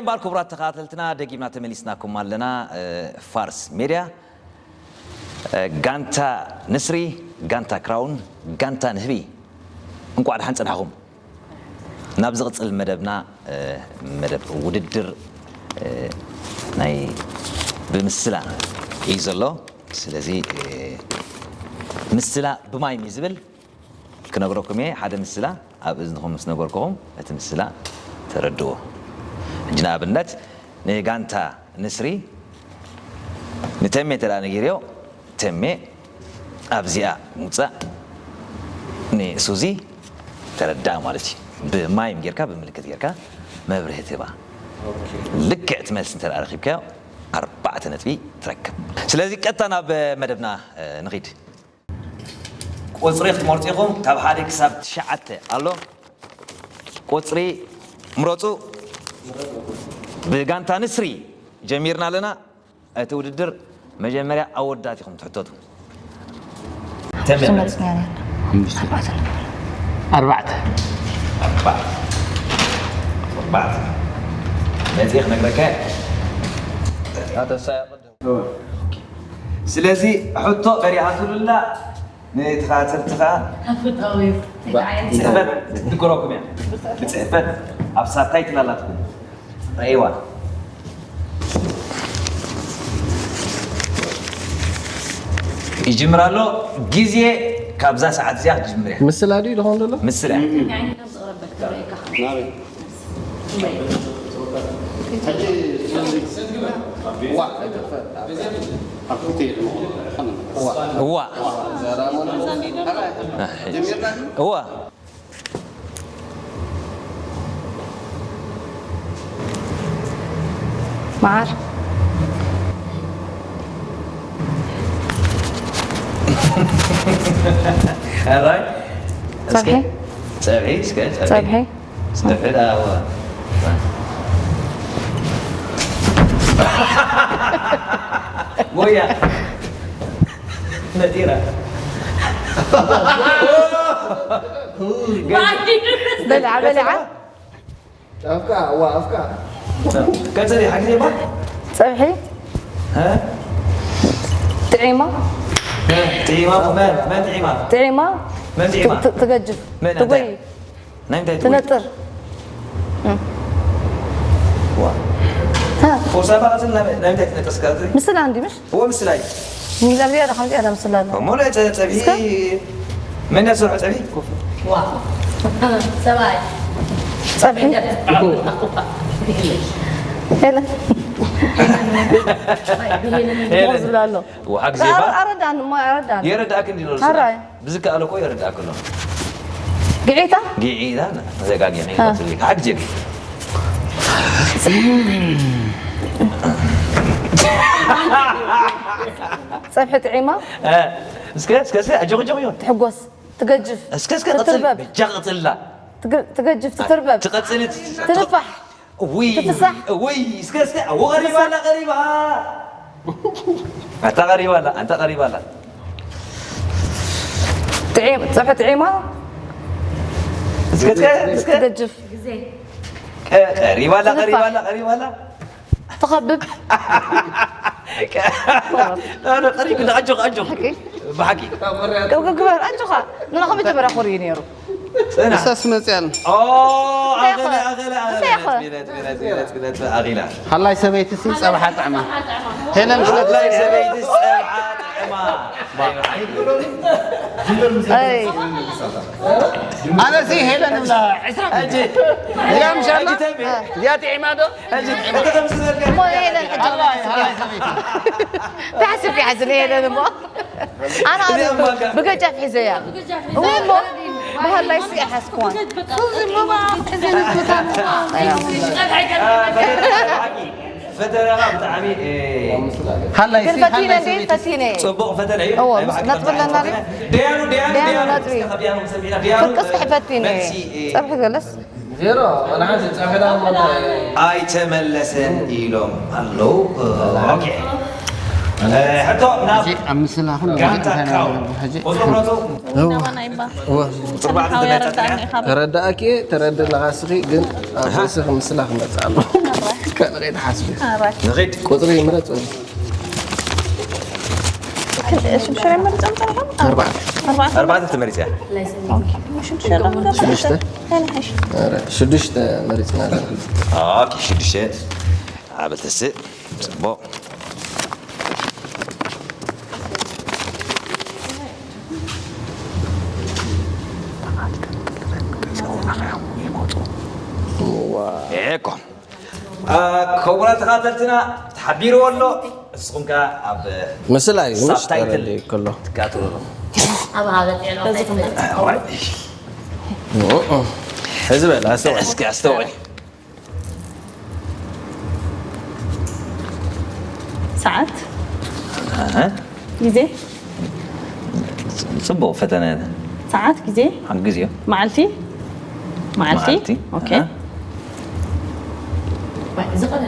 እምበኣር ክቡራት ተኸታተልትና፣ ደጊምና ተመሊስናኩም ኣለና። እ፣ ፋርስ ሜድያ፣ እ፣ ጋንታ ንስሪ፣ ጋንታ ክራውን፣ ጋንታ ንህቢ፣ እንቋዕ ደሓን ጸናሕኹም። ናብ ዝቕጽል መደብና፣ እ፣ መደብ ውድድር፣ እ፣ ናይ ብምስላ እዩ ዘሎ። ስለዚ፣ እ፣ ምስላ ብማይም እዩ ዝብል። ክነግረኩም እየ። ሓደ ምስላ ኣብ እዝንኹም ምስ ነገርኩኹም፣ እቲ ምስላ ተረድዎ። ሕጂ ንኣብነት፣ ንጋንታ ንስሪ ንተሜ እንተ ደኣ ነጊርዮ፣ ተሜ ኣብዚኣ ምውጻእ ንሱዚ ተረድኣ ማለት እዩ። ብማይም ጌርካ፣ ብምልክት ጌርካ መብርሂ ትህባ። ልክዕ እቲ መልሲ እንተ ደኣ ረኺብካዮ፣ ኣርባዕተ ነጥቢ ትረክብ። ስለዚ ቀጥታ ናብ መደብና፣ እ፣ ንኺድ። ቁጽሪ ክትመርጹ ኢኹም፣ ካብ ሓደ ክሳብ ትሽዓተ ኣሎ። ቁጽሪ ምረጹ። ብጋንታ ንስሪ ጀሚርና ኣለና። እቲ ውድድር መጀመርያ ኣወዳት ኢኹም ትሕተቱ። ተመልመጽ። ዝመጽና ያለ። ሓሙሽተ። ኣርባዕተ ነበር። ኣርባዕተ። ኣርባዕተ። ኣርባዕተ። መጽእ ክነግረካ እየ። ኣተሳ ስለዚ ሕቶ በሪሃትሉላ ንትኻትርቲ ኸኣ ኣፍልጣዊ ጽሕፈት ክትድግረኩም እያ። ብጽሕፈት ኣብ ሳታይ ትላላትኩም ረእይዋ። ይጅምር ኣሎ። ግዜ ካብዛ ሰዓት እዚኣ ክትጅምር እያ። ምስላ ድዩ ዝኸውን ዘሎ? ምስላ እያ። እዋ። እዋ። መዓር። ሕራይ። ጸብሒ። ጸብሒ፣ እስከ ጸብሒ። ጸብሒ። ጸብሒ ደኣ፣ እዋ። ጎያ። ነጢራ። በልዓ፣ በልዓ። ኣፍካ፣ እዋ፣ ኣፍካ። ቀጽሊ፣ ሓግዜ እባ። ጸብሒ። እ? ጥዒማ። እ፣ ጥዒማ፣ መን፣ መን ጥዒማ? ጥዒማ። መን ጥዒማ? ት-፣ ት-፣ ትገጅፍ። መን፣ ትጎይ። እንታይ? ናይ እንታይ ትጎይ? ትነጥር። እ። ዋ። ሃ። ፎርሳ ባዕል ናይ፣ ናይ እንታይ ትነጥር እስከ? ምስላ እንዲ ምሽ? እዎ፣ ምስላ እዩ። ንግዛብ ዚያዳ ከም ዚያዳ ምስላ ኣሎ። እሞ ናይ ጸ-፣ ጸብሒ እስከ? መን ያሰርሖ ጸብሒ? ዋ። ሰብኣይ። ጸብሒ? ሄለን። ሄለን። ዝብላ ኣሎ። ዋ፣ ሓግዜ እባ። ኣረ-፣ ኣረዳን፣ እሞ ኣረዳን። የረዳእክ እንዲ ኖር። ሓራይ። ብዝከኣለ እኮ የረዳእክ ኣሎ። ግዒታ? ግዒታ፣ ተዘጋጊ፣ ሃ። ሓግዜ። ጸብሒ ጥዒማ? እ፣ እስከ፣ እስከ፣ እስከ፣ ኣጆኺ፣ ኣጆኺ፣ ኣጆኺ። ትሕጎስ፣ ትገጅፍ፣ እስከ፣ እስከ፣ ቀጽል፣ ትትርበብ። በጃ ቀጽልላ። ትገ-፣ ትገጅፍ፣ ትትርበብ። ትቐጽል፣ ትንፋሕ። ውይ፣ ትፍሳሕ። ውይ፣ እስከ፣ እስከ፣ ኣዎ፣ ቀሪባ ኣላ፣ ቀሪባ። ኣንታ ቀሪባ ኣላ፣ ኣንታ ቀሪባ ኣላ። ጥዒም-፣ ጸብሒ ጥዒማ? እስከ፣ እስከ፣ እስከ። ትገጅፍ። ቀ-፣ ቀሪባ ኣላ፣ ትንፋሕ። ቀሪባ ኣላ፣ ቀሪባ ኣላ። ትኸብብ። ቀ-፣ ኖ፣ ኖ፣ ቀሪብ፣ ኣጆኻ፣ ኣጆኻ። ሓቂ? ብሓቂ። ግበር፣ ኣጆኻ። ንና ከመይ ጀመራ ኮሪዩ ነይሩ? ጽናሕ። እሳስ መጽኣን። ኦ፣ እንታይ ኣኸለ፣ ይኸ? ኣኸለ፣ ኣኸለ። እንታይ ይኸ? ቢለት፣ ቢለት፣ ቢለት፣ ቢለት፣ ኣኺላ። ሃላይ ሰበይቲ ሲ ጸብሓ ጥዕማ። ሄለን ሃላይ ሰበይቲ ጸብሓ ጥዕማ። ኣይ። ኣነ ሲ ሄለን እብላ ዕስራ። ሕጂ። እዚኣ ምሻ ሕጂ ተሚ። እዚኣ ጥዒማ ዶ? ሕጂ፣ እቲ ከም ዝዘርጋ እሞ ሄለን ሕጂ ሃላይ፣ ሃላይ ሰበይቲ። ትሓስብ ይሓስብ ሄለን እሞ። ኣነ፣ ኣነ እዚ ኣብ ማጋ። ብገጃፍ ሒዘያ። እሞ ብሃላይ ሲ ይሓስኩዋን። ፈተናኻ ብጣዕሚ፣ እ፣ ሃላይ ግን ሲ፣ ፈቲነ ሃላይ እንዴ? ሰበይቲ። ፈቲነ። ጽቡቕ ፈተነ እዩ። እዎ፣ ናይ ብሓቂ ነጥቢ ፈተነ ኣለና እዩ። ድዩ? ደያኑ፣ ደያኑ፣ ደያኑ ደያኑ። ነጥቢ። እስከ ካብ ደያኑ ሰሚዕና። ደያኑ፣ ፍርቂ እስከ ፈቲነ። መልሲ፣ እ፣ ጸብሒ ገለስ? ዜሮ፣ ወላ ሓንቲ ጸብሒ ዳኣ እሞ እንታይ? ኣይተመለሰን ኢሎም ኣለዉ። ኦኬ። እ፣ ሕቶ ናብ ሕጂ ኣብ ምስላ ኹን ጋንታ እንታይ ክራውን። ሕጂ? ቁጽሪ ምረጹ። እዎ። እዋ። ቁጽሪ ኣርባዕተ ሓው ተመልከት። የረዳእኒ ኢኻ። ተረዳእኪ፣ ተረድእ ኣለኻ እስኺ፣ ግን ኣብ ርእስኺ ምስላ ክመጽእ ኣለዎ። ንኸይድ ሓስቢ። ኣራት። ንኸይድ። ቁፅሪ ምረፅ። ሽዱሽተ መርጾም ጸርሖም? ኣርባዕተ። ኣርባዕተ። ኣርባዕተ ተመሪጽ እያ። ኦኬ። ሽዱሽተ ዶ? ሽዱሽተ። ተናሓሽ። ኧረ፣ ሽዱሽተ መሪፅና ኣለና። ኦኬ ሽዱሽተ። ኣበል ተስእ። ጽቡቕ። ኤኮ ክቡራት ተኻተልትና ተሓቢርዎ ኣሎ። ንስኹም ከ ኣብ ምስላ እዩ ምሽ ሳብታይትል ተረዲእ ከሎ። ትካትሉ ኣብ ሃበጥ የሎ ዋይ እዚ በል ኣስተውዕል። እስኪ ኣስተውዕል። ሰዓት ግዜ ጽቡቕ ፈተነ ሰዓት ግዜ ሓግዝ እዩ። መዓልቲ መዓልቲ መዓልቲ፣ ኦኬ ኣሃ።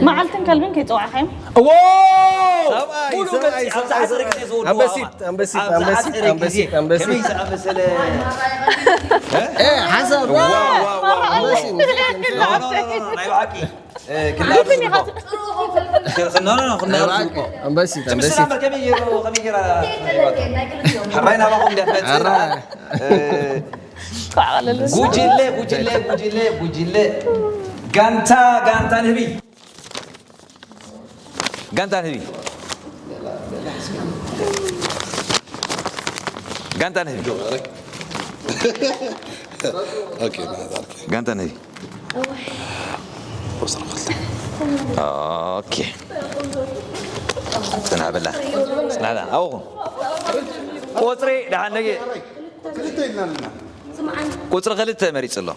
መዓልትን ከልብን ከይፀዋዕካዮም እዎ ሰብኣይ፣ ሙሉ ሰብኣይ፣ መልሲ ኣብዚ ሰብኣይ፣ ሓፂር ግዜ ዝወድዎ ኣንበሲት፣ ኣማት። ኣንበሲት፣ ኣብዚ ኣንበሲት፣ ሓፂር ኣንበሲት፣ ግዜ ኣንበሲት። ከመይ ዝኣመሰለ ሓሳብ ዋው፣ ዋው፣ ዋው፣ ዋው። ኣንበሲት። ኖ፣ ኖ፣ ኖ፣ ኖ፣ ናይ ብሓቂ እ፣ ክናብ ዝግባእ። ኖ፣ ኖ፣ ኖ፣ ክናብ ዝግባእ። ኣንበሲት ትምስላ ኣንበሲት። እምበር ከመይ ገይሩ፣ ከመይ ገይራ? ሓራይ ናባኹም እንዲያ ትመጽእ። ኣራ እ፣ ጉጅለ ጉጅለ ጉጅለ ጉጅለ ጋንታ ጋንታ ንህቢ ጋንታ ንህቢ ጋንታ ንህቢ ኦኬ፣ ናዛርክ ጋንታ ንህቢ ኦኬ ጽናበላ ጽናዳ ኣውኹም ቁፅሪ ደሓን ነገ ቁፅሪ ክልተ መሪፅ ኣሎ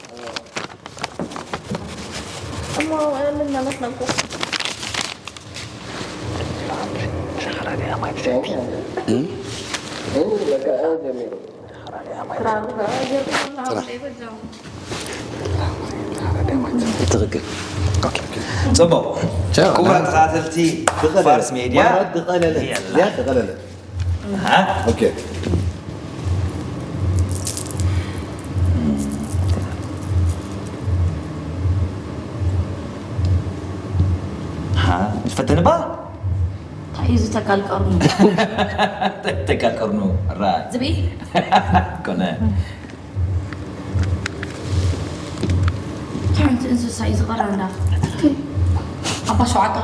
ትኽክል ፅቡቅ ክቡራት ተኸታተልቲ ፋርስ ሜድያ ዝቐለለ የላ። እዚኣ ዝቐለለ ሃ? ኦኬ ሃ? ፈተንባ እንታይ እዩ ዝተካል ቀርኑ? ተካል ቀርኑ ራይ ዝብኢ ኮነ ሓንቲ እንስሳ እዩ ዝቐራ እንዳ ኣባ ሸውዓተ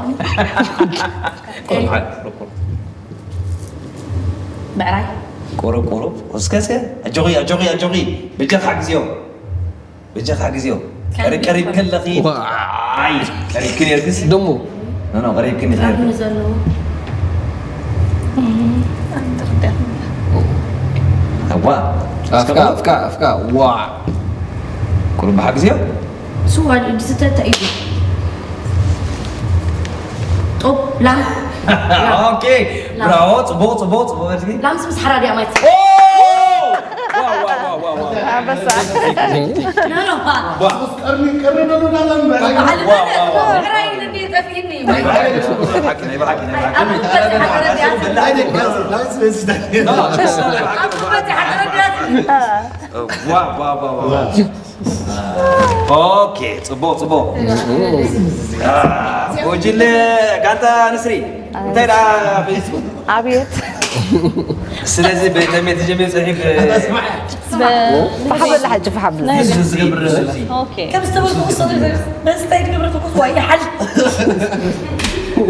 ቀርኑ ብዕራይ ቁሩብ ቁሩብ እስከ እስከ ኣጆኺ ኣጆኺ ኣጆኺ በጃኻ ግዜዮ በጃኻ ግዜዮ ቀሪብ ቀሪብ ከለኺ ኣይ ቀሪብ ክነርግስ ድሙ ኖ ኖ ቀሪብ ክነርግስ ቀርኑ ዘለዎ ዋ ኣፍካ ኣፍካ ኣፍካ ዋ ቁሩብ ብሓ ግዜዮ ስዋ ድዩ ዝስተ እንታይ እዩ ጡብ ላም ኦኬ ብራቮ ጽቡቕ ጽቡቕ ጽቡቕ በልጊ ላምስ ምስ ሓራ ድያ ማይ ዋው ዋው ዋው ዋው ኣንበሳ ኖ ኖ ባ ቀርኒ ቀርኒ ደሎ ዳላ እምበር በዓል ዋው ዋው ዋው ብዕራይ እንዴ ጠፊኒ ናይ ብሓቂ ናይ ብሓቂ ናይ ብሓቂ ኣብ ክበጽሕ ሓደረ ድያ ላስ በዚ ኣብ ክበጽሕ ሓደረ ድያ ኦኬ ጽቡቅ ጽቡቅ ጉጅለ ጋንታ ንስሪ እንታይ ደኣ ፈሊስኩም ኣብየት ስለዚ ብተሜት ጀሚር ጸሒፍ ብሓበላ ሕጂ ብሓብላ ዝገብር ሱዚ ኦኬ ከም ዝተበልኩ ክሰ በስታይ ግብረ ተኮስ ዋይ ሓል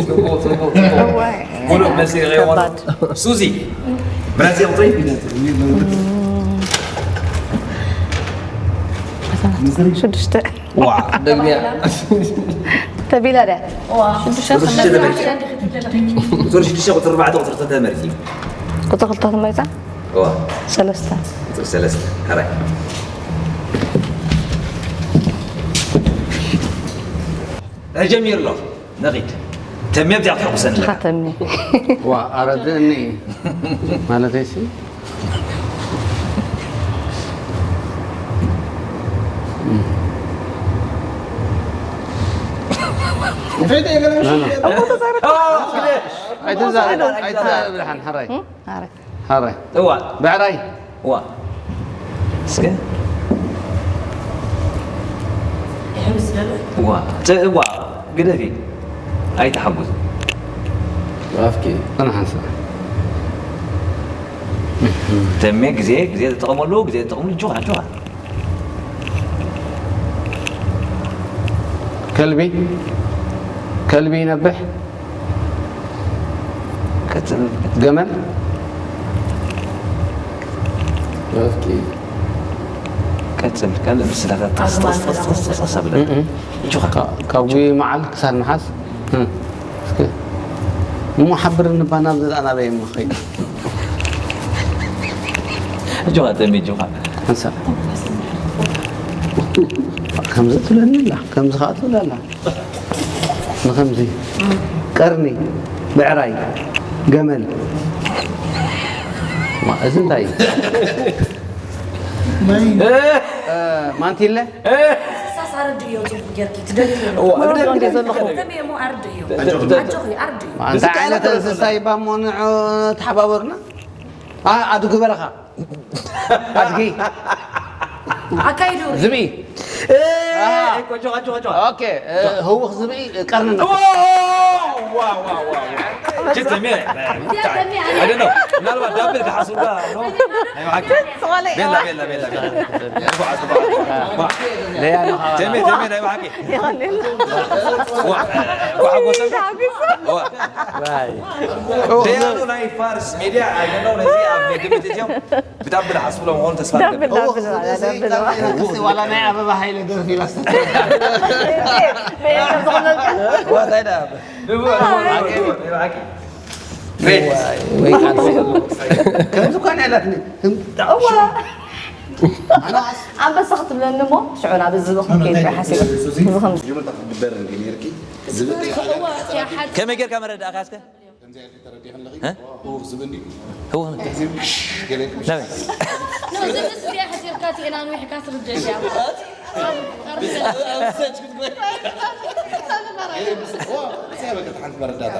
ጽቡቅ ጽቡቅ ጽቡቅ ሙሉእ መልሲ ይኸውን ሱዚ ብራዚል ጥሪ ሽዱሽተ ዋ ደግሚያ ተቢላ ድያ ቁፅሪ ሽዱሽተ ቁፅሪ ኣርባዕተ ቁፅሪ ክልተ መርፂ ቁፅሪ ክልተ ክትመርፃ ዋ ሰለስተ ቁፅሪ ሰለስተ ሕራይ ጀሚሩ ኣሎ ነቒድ ተሜ ኣብዚኣ ክትሕጉሰኒ ኣለካ ተሚ ዋ ኣረድእኒ ማለተይሲ ኣይትዛረብ ኣይትዛረብ ድሓን ሓራይ ሓራይ እዋ ብዕራይ እዋ እስከ እዋ ተ- እዋ ግደፊ ኣይትሓጉስ። ኣፍኪ ኣነ ሓንሳእ ተሜ ግዜ ግዜ ተጠቐመሉ ግዜ ተጠቐመሉ ጆኻ ጆኻ ከልቢ ከልቢ ይነብሕ ቀጽል ገመል ኣፍኪ ቀጽል ካልእ ምስላታት ቀስ ቀስ ቀስ ቀስ ቀስ ኣብለ ጆኻ ካብ ጉይ መዓል ክሳድ መሓዝ እም፣ እስከ እሞ ሓብር ንባና ብዘላ ናበይ እሞ ኸይድ ጆኻ ተሜ ጆኻ ሓንሳእ ከምዚ ትብለኒ ኣላ ከምዚ ከዓ ትብል ኣላ ንኸምዚ ቀርኒ ብዕራይ ገመል ማ- እዚ እንታይ እዩ እ፣ ማንቲለ ሳስ ኣረድእዮ ፅቡቅ ጌርኪ ትደልዮ ወርዶ እንደ ዘለኹ ተሜ እሞ ኣርድእዮ ኣጆኺ ኣርድእዮ እንታይ ዓይነት እንስሳ ይባ እሞ ንዑ ተሓባበርና ኣ- ኣድጊ በረኻ ኣድጊ ኣካይዱ ዝብኢ ቆጆ ቆጆ ቆጆ ኦኬ እ፣ ህውኽ ዝብኢ ቀርኒ ነው ምናልባት ዳብል ክሓስብካ ቤላ ቤላ ቤላ ቤላ ለያ ነኻ ተሜ ተሜ ናይ ብሓቂ ጓሓጎሰ ደያኑ ናይ ፋርስ ሜድያ ኣይደለው ነዚ ኣብ ግምት እዚኦም ብዳብል ሓስብሎም ኾኑ ተስፋ ዳብል ዳብል ዋላ ናይ ኣበባ ሃይለ ደርፊ ኢላ ወይ ቃል ከምዚ እኳ ናይ ኣላትኒ ኣንበሳ ክትብለኒ እሞ ሽዑ ናብ ዝብኽ ከይድ ሓሲብ ዝኽም ከመይ ጌርካ መረዳእካ እስከ ከምዚ ኢልኪ ተረዲእክን ኣለኺ ህውኽ ዝብል እንዲ ህውኽ ከምዚ ሽሽ ገለ ኢልኪ ናበይ እዚኣ ሕፂርካ እቲኤና ንዊሕካ ትርደሽ እያ እዚኣ በቃ ሓንቲ መረዳእታ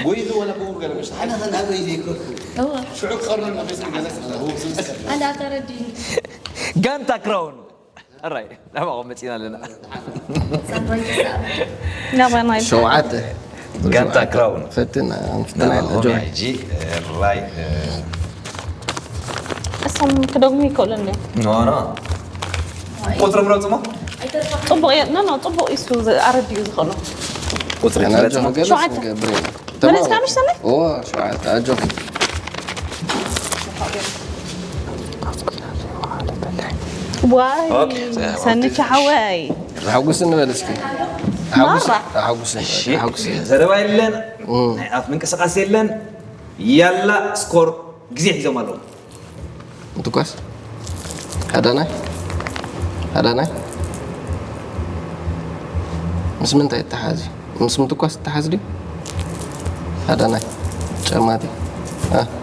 ጎይቱ ወላ ብኡ ገለ ምሽ ሓነ ከን ኣበይ ዘይከድኩ ሽዑ ክቐርኑ ንመስ ገለ ስለ ህውኽ ዝብል ስለ ኣንዳ ተረዲኒ ጋንታ ክራውን ሕራይ ናባኹም መፂና ኣለና ናባና ኢልካ ሸውዓተ ጋንታ ክራውን ፈትን ኣንፍትና ናባኹም ጆ ሕጂ ሕራይ እሶም ክደግሙ ይክእሉ እንዲዮም ኖ ኖ ቁፅሪ ምረፁ ሞ ፅቡቅ እየ ኖ ኖ ፅቡቅ እዩ ኣረዲኡ ዝኽእሉ ቁፅሪ ኣና ምረፁ ጆ ሞ ገለ ሸውዓተ። ገለ ብሬ መለስካ ምሽ ሰመይ ኦ ሸውዓተ ኣጆኺ ዋይ ኦኬ፣ ሰንቻ ሓወይ ሓጉስ እንበል እስኪ ማራ ሓጉስ ሓጉስ ሓጉስ ዘረባ የለን ናይ ኣፍ ምንቅስቃስ የለን ያላ ስኮር ግዜ ሒዞም ኣለዉ ምትኳስ ሓዳናይ ሓዳናይ ምስ ምንታይ ይተሓዝ እዩ ምስ ምትኳስ ይተሓዝ ድዩ ሓዳናይ ጨማቲ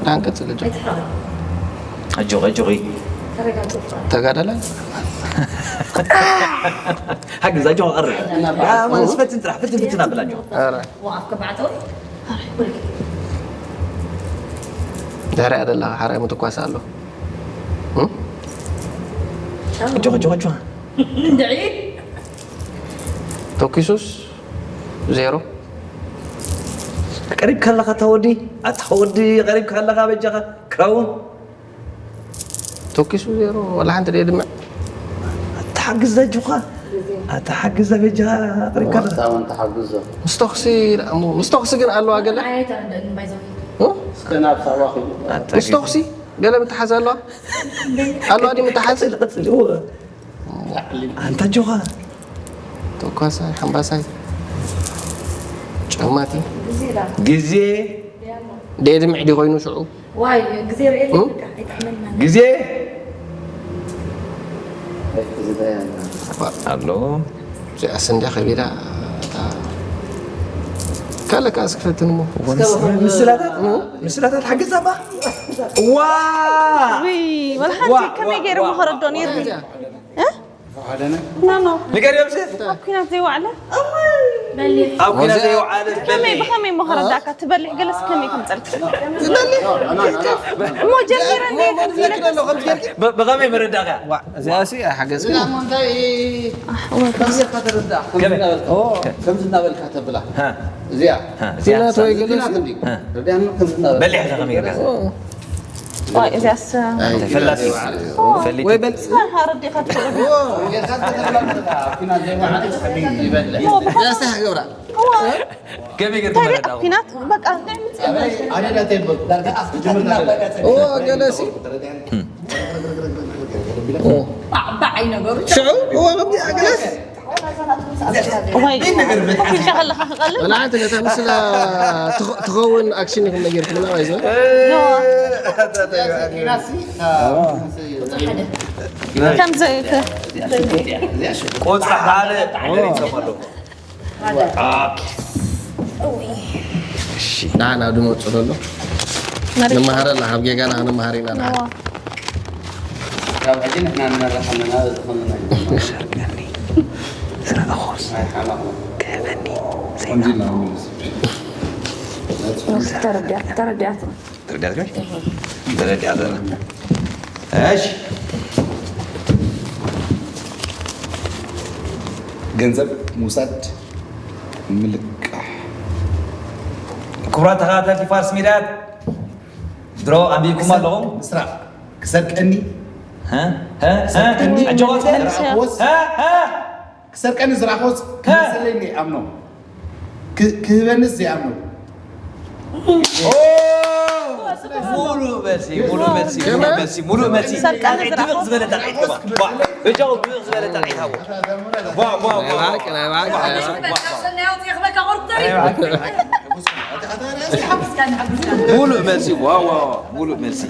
ዳን ቀፅል ጆ ኣጆኺ ኣጆኺ ተጋዳላይ ሓግዝ ኣጆኺ ቀርብ ማለት ፈትን ጥራሕ ፍትን ፍትን ኣብላ ኣጆኺ ኧረ ወኣፍ ከባዕተው ድሕሪኣ ደላ ሓራይ ምትኳስ ኣሎ ኣጆኺ ኣጆኺ ኣጆኺ እንድዒ ተኪሱስ ዜሮ ቀሪብካ ኣለኻ ኣታ ወዲ ኣታ ወዲ ቀሪብካ ኣለኻ በጃኻ ክራውን ተኪሱ ዜሮ ወላ ሓንቲ ደየ ድምዕ ኣታ ሓግዝ ኣጆኻ ኣታ ሓግዝ በጃኻ ቀሪብካ ኣለኻ ሳውን ተሓግዞ ምስ ተኹሲ ደኣ እሞ ምስ ተኹሲ ግን ኣለዋ ገለ ኣይ ኣይተረደእን ባይዘው እ? እስከ ናብ ሳዋ ኺዱ ምስ ተኹሲ ገለ ምትሓዝ ኣለዋ ኣለዋ ድዩ ምትሓዝ ኣንታ ኣጆኻ ተኳሳይ ሓምባሳይ ጨማቲ ግዜ ደየ ድምዕ ድዩ ኮይኑ ሽዑ ዋይ ግዜ ርኤ እ? ኣይትሕመን ግዜ ኣሎ እዚኣ ስንዳ ከቢዳ ካልእ ከዓ እስክፈትን እሞ ምስላታት ምስላታት ሓግዝ ኣባ ዋ ውይ ወላ ሓንቲ ከመይ ገይረ ምኸረዶ ነይርኒ ኖ ኖ ንገሪኦም ሲ ኣብ ኩናት ዘይዋዕለ ኣብ ኲናት ዘይወዓለ ከመይ በሊሕ። ብኸመይ እሞ ከረዳእካ? ትበሊሕ ገለስ ከመይ ከምፀልክ? እሞ ጀሚረ እንደ ከምዚ ኢለ ብ- ብኸመይ መረዳእካ? ዋ፣ እዚኣ ሲ ሓገዝኪ? እዚኣ እሞ እንታይ ከምዚ ኢልካ ተረዳእ? ከምዚ ከመይ? እናበልካ- ከምዚ እናበልካ ተብላ። ሃ፣ እዚኣ ሃ፣ እዚኣ ኲናት ወይ ገለስ? ኲናት እንዲ። ሃ። ረዳእኒ ከምዚ እናበልካ። በሊሕ ኢኻ ከመይ ጌርካ? ኦ። ዋይ፣ እዚኣስ ተፈላጢ። ፈሊጥ። ወይ በል። ስኻ ረዲኻ ትፈልጥ። ኦ፣ ጌርካ ተፈላጢ። ኲናት ዘይወዓለ ይበልዕ። ኦ፣ ብኸ- እዚኣ ሲ ሓገብራ። ከመይ ጌርካ እንታይ መረዳእኩ? ኲናት በቃ እንታይ ምጽእ? ኣነ ናተይ በል። ዳርጋ ኣፍ ትጅምር ናበለ። ኦ፣ ገለሲ። ኦ። ባዕ ባዕ ኣይነበሩ። ሽዑ፣ ኦ፣ ከምዚ ኣገለስ። ወይ፣ ኮፍ ኢልካ ከለኻ ክቐልል? ወላ ሓንቲ ነታ ምስላ ትኸ- ትኸውን ኣክሽን ኢኹም ነጊርኩምና፣ ኣይዞ። ኖ። ከምዚ እቲ- ቁጽሪ ሓደ ገሊጾም ኣለዉ። ኦኬ። እሺ። ንዓና ድመፁ ዘሎ። መሪሕ። ንመሃረላ፣ ካብ ጌጋና ክንመሃር ኢና ንዓና። እዋ። ካብ ሕጂ ንሕና ንመርሕ ኣለና፣ እዚ ኸምና እዩ። ሰርቀኒ፣ ስረኾስ፣ ኣይሓማቕና። ክህበኒ፣ ከምዚ ኢና ዘይብሉ። ንስ ተረዲኣ-፣ ተረዲኣት። ተረዲኣት ግን? ተረዲኣት ኣላ። እሺ። ገንዘብ ምውሳድ፣ ምልቃሕ። ክቡራት ተኸታተልቲ ፋርስ ሚድያ፣ ድሮ ኣንቢብኩም ኣለኹም? ምስራቕ ክሰርቀኒ። ሀ? ሀ? ሀ? ክሰርቀኒ ኣጆ ወጽ-፣ ዝረኣኽዎስ፣ ሀ? ሀ? ክሰርቀኒ ዝረኣኽዎስ ሀ? ክመልሰለይ እየ ዝኣምኖ። ክ-፣ ክህበንስ ዘይኣምኖ። ኦ! ሙሉእ መልሲ፣ ሙሉእ መልሲ፣ ሙሉእ መልሲ፣ ሙሉእ መልሲ። ሰርቀኒ ኣይ፣ ድብቕ ዝረኣኽዎ? ዝበለ ጣቕዒት ግባ። ዋ፣ በጃኹም ድብቕ ዝበለ ጣቕዒት ሃቦ። ዋ፣ ዋ፣ ዋ፣ ዋ። ቀለባ፣ ቀለባ፣ ቀለባ። ሙሉእ መልሲ፣ ዋ፣ ዋ፣ ዋ፣ ሙሉእ መልሲ።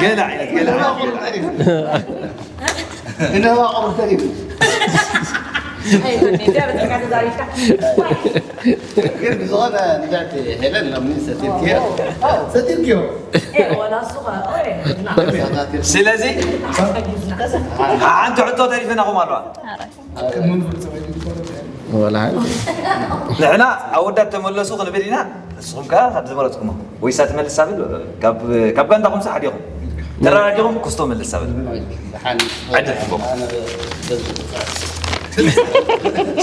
ገለ ዓይነት፣ ገለ ዓይነት፣ ገለ ዓይነት። ግን ብዝኾነ ንብዕቲ ሄለን ሎሚ ሰቲርክዮ። ሰቲርክዮ። ስለዚ ሓንቲ ሕቶ ተሪፈናኹም ኣለዋ። ወላ ሓንቲ። ንሕና ኣወዳት ተመለሱ ክንብል ኢና፣ ንስኹም ከኣ ካብ ዝመረጽኩሞ። ወይሳ ትመልስ ኣብል፣ ካብ፣ ካብ ጋንታኹም ሳ ሓዲኹም። ተራዳዲኹም ክስቶ መልስ ኣብል። ደሓን። ዕድል ሂቦም።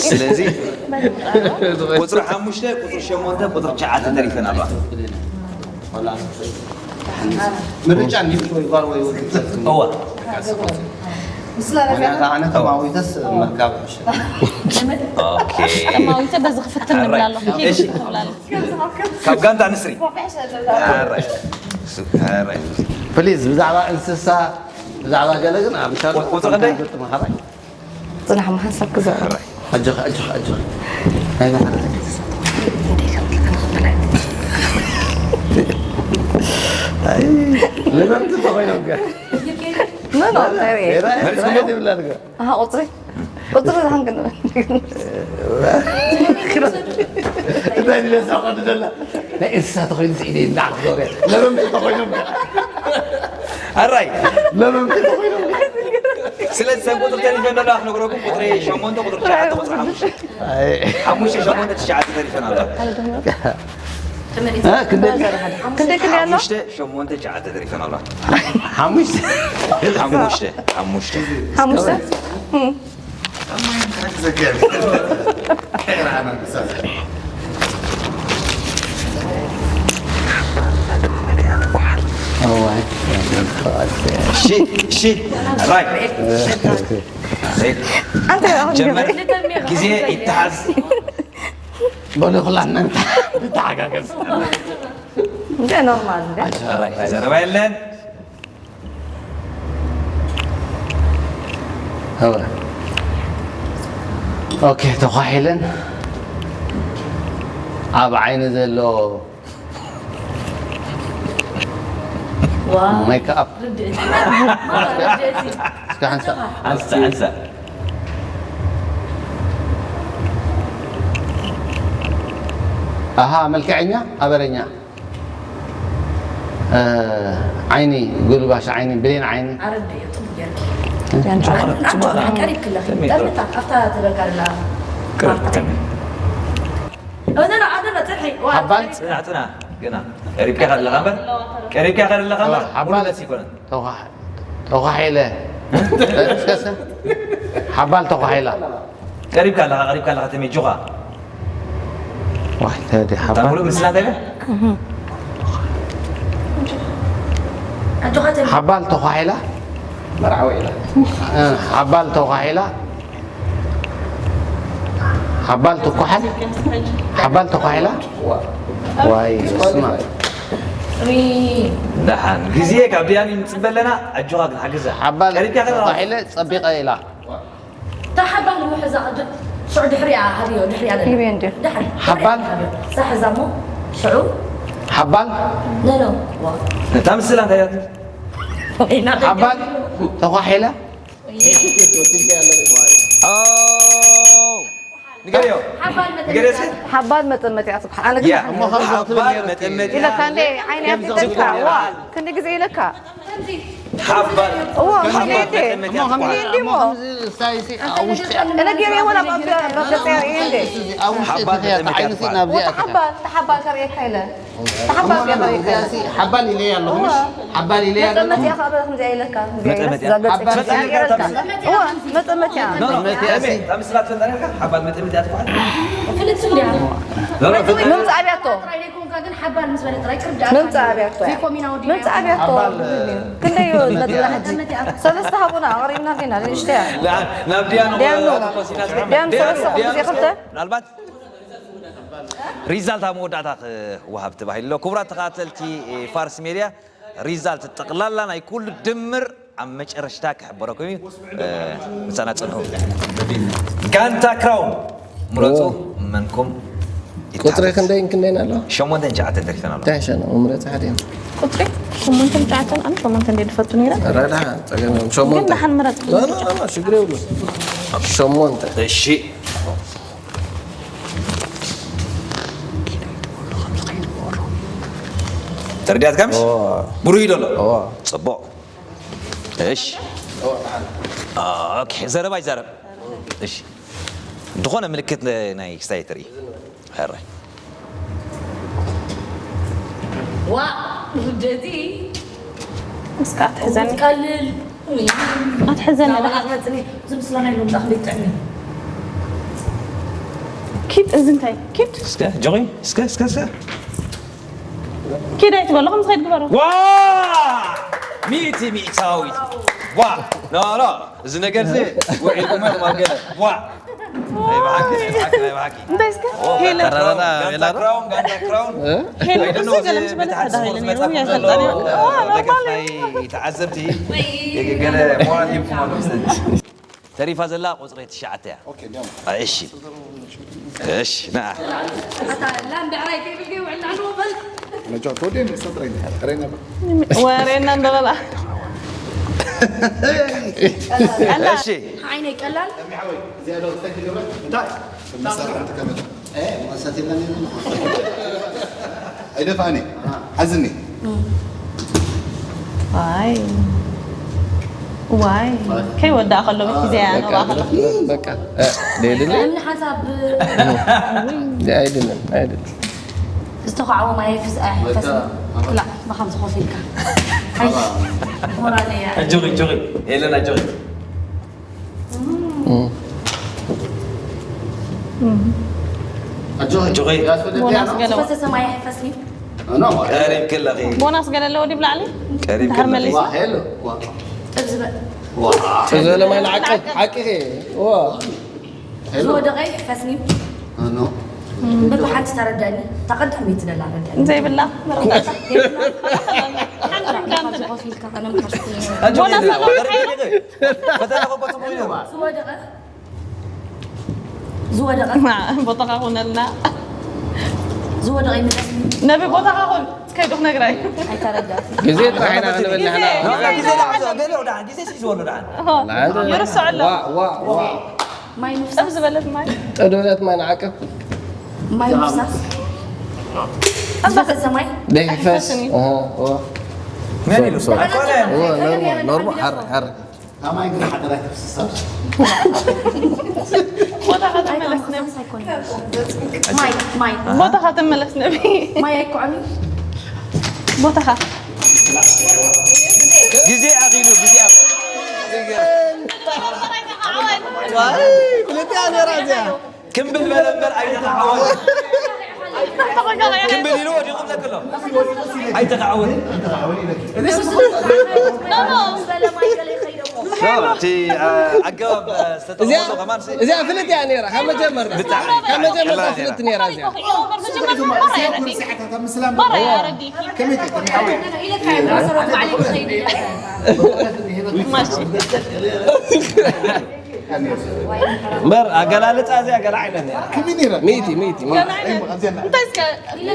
ስለዚ ቁጽሪ ሓሙሽተ፣ ቁጽሪ ሸሞንተ፣ ቁጽሪ ትሽዓተ ተሪፈን ኣለዋ። ምርጫ እንዲሁ ወይ ጓል ወይ ወዲ ክትሰብስቡ። እዋ። ምክንያቱ ኣነ ተማዊተስ ምርካብ ሕሸ። ኦኬ። ተማዊተ በዚ ክፍትን ንብላ ኣለኹ። እሺ። ካብ ጋንታ ንስሪ። ኣራይ። ኣራይ። ፕሊዝ፣ ብዛዕባ እንስሳ፣ ብዛዕባ ገለ ግን ኣብ ምሻል ቁ-፣ ቁጽሪ ክንደይ? ገጥም ሓራይ። ጽናሕ፣ እሞ ሓንሳብ ክዛረብ። ኣጆኺ፣ ኣጆኺ፣ ኣጆኺ። ናይ መሓረት። ኣይ፣ ለመምቲ ተኾይኖም ከ? ኖ፣ ኖ፣ እንታይ ርኤ? ኤራ፣ ኤራ፣ ኤራ ይብላ ልከ። ኣሃ፣ ቁጽሪ? ቁጽሪ ዝሃን ግን። እንታይ ድለ ሳቆ ደላ? ናይ እንስሳ ተኾይኑ ኢደ ይናዕ ዞረ። ለመምቲ ተኾይኖም ከ? ኣራይ። ለመምቲ ተኾይኖም ከ? ስለዚ ሰብ ቁጽሪ ተሪፈ ኣሎ፣ ክነግረኩም፣ ቁጽሪ ሸሞንተ፣ ቁጽሪ ትሽዓተ፣ ቁጽሪ ሓሙሽተ። ኣይ። ሓሙሽተ፣ ሸሞንተ፣ ትሽዓተ ተሪፈን ኣሎ። እ፣ ክንደይ? ክንደይ፣ ክንደይ ኣሎ? ሓሙሽተ፣ ሸሞንተ፣ ትሽዓተ ተሪፈን ኣሎ። ሓሙሽተ? ሓሙሽተ፣ ሓሙሽተ። ሓሙሽተ? እሺ፣ እሺ፣ ራይ። ኣንተ ኣሁን ጀመር። ግዜ ይተሓዝ። በሉ፣ ኩላትና ንተ-፣ ንተሓጋገዝ። እንደ ኖርማል እንደ። ራይ፣ ዘረባ የለን። እወ። ኦኬ፣ ተኳሒለን ኣብ ዓይኒ ዘሎ ዋው። ሜክኣፕ። ርድእቲ። ርድእቲ። እስከ ሓንሳእ። ሓንሳእ፣ ሓንሳእ። ኣሃ፣ መልክዐኛ፣ ኣበረኛ። እ፣ ዓይኒ፣ ጉልባሽ ዓይኒ፣ ብሌን ዓይኒ። ኣረድእዮ፣ ጽቡቅ ጌርኪ። ያን ጭማቕ፣ ጭማቕ። ቀሪብ ክለኺ። ጠምታ፣ ኣብታ ትበልካ ደላ። ቀሪብ፣ ፓርት። ጠምታ። ሓባል ጽናዕ፣ ጽናዕ፣ ግና ቀሪብካ ኢኻ ዘለኻ እምበር፣ ቀሪብካ ኢኻ ዘለኻ እምበር፣ ሓባል። ኩሉ መልሲ ኣይኮነን። ተኳሕ-፣ ተኳሒለ። እስከ፣ እስከ። ሓባል ተኳሒላ። ቀሪብካ ኣለኻ፣ ቀሪብካ ኣለኻ፣ ተሜ፣ ኣጆኻ። ዋይ፣ ተዲ እታ ሓባል። ሙሉእ ምስላ እንታይ ኢለ? ኣጆኻ ተሜ። ሓባል ተኳሒላ። መርዓዊ ኢላ። እ፣ ሓባል ተኳሒላ። ሓባል ትኳሓል። ሓባል ተኳሒላ። ዋይ፣ ስማ። ደሓን ግዜ ካብ ድያኒ ንጽበ ኣለና። ኣጆኻ ግን ሓግዛ። ሓባል ቀሪብካ ከለኻ። ተኳሒለ ጸቢቐ ኢላ። እታ ሓባል እሞ ሕዛ ቅድም ሽዑ ድሕሪኣ ሃብዮ፣ ድሕሪኣ ነላ። ይበ እንድዩ። ደሓን፣ ሓባል? ድሕሪኣ ሃብዮ። እዛ ሕዛ እሞ ሽዑ ሓባል? ነኖ። ዋ። እታ ምስላ እንታይ እያ? ወይና ሓባል ተኳሒላ? ኦ። ንገርዮ። ሓባል ንገርዮ እስኪ። መጠመቲኣ። ሓባል መጠመቲኣ ትበሃል። ኣነ ግን ያ። ሓባል እሞ ከም ዝኽትብል ሓባል ነይሩ። መጠመቲኣ። ኢለካ እንዴ፣ ዓይኒ ከምዚ ኣፍሪካ። ክብሃል። ዋ፣ ክንዲ ግዜ ኢለካ። ሓባል እዎ፣ ሓባል እንዴ? መጠመቲኣ እሞ ከምዚ ትበሃል። እንዴ እሞ? ከምዚ ስታይሲ ኣብ ውሽጢ እነ ገይረዮ ወላ ኣብ ገ-፣ ኣብ ገጸ የርእየ እንዴ? ኣብ ውሽጢ ሓባል እቲ ኸያ መጠመቲኣ ዓይንሲ ትበሃል። ናብዚኣ ወታ ሓባል፣ ተሓባል ከርእየካ ኢለ። ተሓባል ከርእየካ ኢለ። እዚኣሲ ሓባል ኢለያ ኣለኹ፣ ምሽ? እዎ። ሓባል ኢለያ ኣለኹ። መጠመቲኣ ከኣ በለ ከምዚኣ ኢለካ፣ ከምዚኣ ኢለካ፣ መጠመቲኣ። እዛ ገጸ ሓባል ከምዚኣ መጠመቲኣ። ኢለካ። እዎ፣ መጠመቲኣ። ኖ፣ ኖ፣ መጠመቲኣ። ተመ-፣ ተመ-፣ ስላት ፈንታ ነርካ? ሓባል መጠመቲኣ ትበሃል? ኖ፣ ኖ፣ ፍልጥ እንድያ። ኖ፣ ኖ፣ ፍልጥ። ምምጻእ ኣብያቶ። ጥራይ ዘይኮንካ ግን ሓባል ምስ በለ ጥራይ ክርዳእ ምምጻእ ኣብያቶ። ዘይኮሚና ወዲና ምምጻእ ኣብያቶ። ሓባል፣ ክንደይ እዩ ነጥብና ሕጂ? መጠመቲኣ። ሰለስተ ሃቡና፣ ኣቕሪብና ዲና፣ ንእሽተያ። ላ-፣ ናብ ዲያኑ ዲያኑ። ኮሲና ዲያኑ ዲያኑ፣ ሰለስተ ዲያኑ። ግዜ ክልተ። ምናልባት ሪዛልት ኣብ መወዳእታ ክወሃብ ተባሂሉ ኣሎ። ክቡራት ተኸታተልቲ ፋርስ ሜድያ፣ ሪዛልት ጠቕላላ ናይ ኩሉ ድምር ኣብ መጨረሽታ ክሕበረኩም እዩ። እ፣ ምሳና ጽንሑ። ጋንታ ክራውን ምረጹ። ኦ። መንኩም ቁጽሪ ይተሓዝ። ክንደይን ክንደይን ኣሎ? ሸሞንተን ትሽዓተን ተሪፈን ኣሎ። እንታይ ሸነ? ምምረጽ ሓደ እዮም። ቁጽሪ ሸሞንተን ትሽዓተን፣ ኣነ ሸሞንተ እንደ ድፈቱ ነይረ። ረዳ፣ ጸገም የብሉን። ሸሞንተ። ግን ደሓን ምረጽ። ኖ፣ ኖ፣ ኖ፣ ኖ፣ ሽግር የብሉን። ሸሞንተ። እሺ። ተረዲኣትካ ምሽ? ኦ። ብሩህ እዩ ዘሎ። ኦ። ጽቡቕ። እሺ። ኦኬ፣ ዘረባ ይዛረብ። እሺ። ዝኾነ ምልክት ነ-፣ ናይ ክስታይ ትርኢ። ሕራይ። ዋ፣ ውደቲ። እስካ ኣትሕዘኒ። ቀልል። ኣትሕዘኒ። ናባና መጽኒ። ዝም ስለና ኢሎም ዳኽ ሊጥዕኒ። ኪድ፣ እዚ እንታይ? ኪድ። እስከ፣ ጆጊ፣ እስከ፣ እስከ፣ እስከ። ኪድ ኣይትበሎ፣ ከም ዝኸይድ ግበሮ። ዋ! ሚእቲ ሚእታዊት። ዋ! ኖ፣ ኖ፣ እዚ ነገር እዚ ውዒልኩም ኢኹም ኣብ ገለ። ዋ! ናይ ብሓቂ፣ ናይ ብሓቂ፣ ናይ ብሓቂ። እንታይ እስከ? ኦ፣ ሄለ። ጋንታ ክራውን፣ ጋንታ ክራውን፣ ጋንታ ክራውን። እ? ሄለ፣ I don't know፣ እዚ ገለ ምስ በለ በታሕቲ ሓደ ስፖርት ሄለ ነይሩ፣ መጻፍ እያ ዘሎ፣ ሰልጣኒ። እ፣ ዋ፣ ደገፍ ኖርማል ናይ እዩ። ተዓዘብቲ፣ ገለ ሞራል ሂብኩም ኣሎ፣ ስለዚ። ተሪፋ ዘላ ቁጽሪ ትሽዓተ እያ። ኦኬ፣ እንዲያውም። እሺ። እሺ፣ ና። ኣታ ላም ብዕራይ ከይብል ከይውዕል ንዓንዎ በል። ነጃ ተወደይ ንሰጥረኝ፣ ረይና በል። ወሬና እንደበላ። እሺ። ዓይነይ ቀላል። እዚኣ ዶ ትተኪ ግብረ? እንታይ? መሳርሒ ትከመል። እ፣ መሳት የለን፣ የለን። ኣይደፋእኒ። ሓዝኒ። ዋይ። ዋይ። ከይወዳእ ከሎ ብግዜ እያ በቃ፣ ነባኸሎ። በቃ። እ፣ ደይልለ? እምኒ ሓንሳብ እዚ ኣይድልን፣ ኣይድልን። ዝተዃዕወ ማይ ፍስ-፣ ኣይሕፈስን። በቃ። ክላእ፣ ብኸምዚ ኮፍ ኢልካ። ኣይ፣ ሞራል እያ። ኣጆኺ፣ ኣጆኺ። ኤለና፣ ኣጆኺ። እም። ኣጆኺ። ኣጆኺ። ያስፈልግ ቦናስ ያ ነው። ገለ። ዝፈሰሰ ማይ ኣይሕፈስን እዩ። ኖ። ቀሪብኪ ኣለኺ። ቦናስ ገለ ኣለዎ ድዩ ብላዕሊ? ቀሪብኪ ኣለኺ። ድሓር መሊስና። ዋ፣ ሄሎ። ዋ። ጥብ ዝበል። ዋ። ጥብ ዝበለ ማይ ንዓቂ፣ ሓቂ። ዋ። ሄሎ። ዝወደቐ ይሕፈስኒ። ኖ። በብሓንቲ ተረዳእኒ። እታ ቀዳመይቲ ደላ ረዳእኒ። ዘይብላ። ሓንቲ ኮፍ ኢልካ ኣነ ምሓዝኩ ነይረ። ኣጆ ቦናስ ይላ፣ ኣለዎ። ፈተና እኮ ጽቡቕ እዩ። ዝወደቐ። ዝወደቐ። ቦታኻ ኩነልና። ዝወደቐ ይመስለኒ። ነቢ ቦታኻ ኩን። እስከ ዶ ክነግራይ። ኣይተረዳእኩ። ግዜ ጥራሕ ኢና ክንብል ንሕና። ግዜ ግዜ ደኣ፣ ገለ ደኣ፣ ግዜ ሲ ዝበሉ ደኣ። ኦሆ። ይርስዖ ኣሎ። ዋ፣ ዋ፣ ዋ። ማይ ምፍሳስ። ጥብ ዝበለት ማይ። ጥብ ዝበለት ማይ ንዓቅብ። ማይ ምፍሳስ። ዝፈሰሰ ማይ። ደይሕፈስ። ኣይሕፈስን እዩ። ኣሃ፣ ዋ። መን ኢሉ? ሶሪ፣ ሶሪ። ኣይኮነን። ዋ፣ ኖርማል፣ ኖርማል፣ ሓር፣ ሓር። ኣማይ ግን ሓደራ ክፍስሳ። ቦታኻ ተመለስ ነቢ። ማይ ማይ ቦታኻ ተመለስ ነቢ። ማይ ኣይኮዓሚ። ቦታኻ ግዜ ኣኺሉ ግዜ ኣብ ክልቲኣ ነራ እዚኣ ክምብል በለ እምበር ኣይተኸዓወን። ክምብል ኢሉ ወዲቑ ተክሎ ኣይተኸዓወን። እቲ ኣገባብ ዝተጠቐመሉ ከማን እዚኣ ፍልጥ እያ ነራ ካብ መጀመርታ ካብ መጀመርታ ፍልጥ ነራ እዚኣ እምበር ኣገላልፃ እዚኣ ገለ ዓይነት ነራ። ሚእቲ ሚእቲ እንታይ እስከ